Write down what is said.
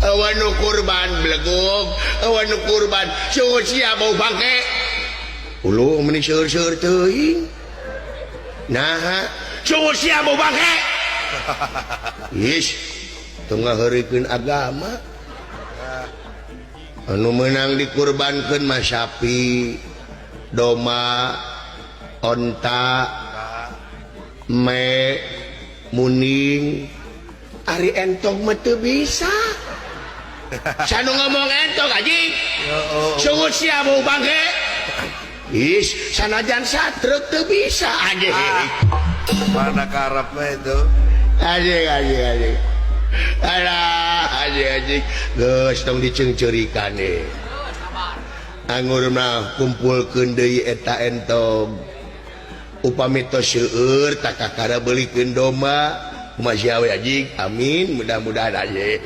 Euweuh nu kurban belegug, euweuh nu kurban sungut sia bau bangke. Ulu meni seueur-seueur teuing. Nah, sungut sia bau bangke. Is, teu ngaheurikeun agama. Anu meunang dikurbankeun mah sapi, domba, onta, me, muning. Ari entog mah teu bisa. Sanu ngomong entog anjing. Sungut sia bau bangke. Is, sanajan satruk teu bisa anjing. Mana karepnya itu? Anjing, anjing, anjing. Alah, anjing, anjing. Geus tong diceungceurikan e. Angur mah kumpulkeun deui eta entog. Upami tos seueur tak kakara beulikeun domba. Kumaha sia we anjing. Amin, mudah-mudahan anjing.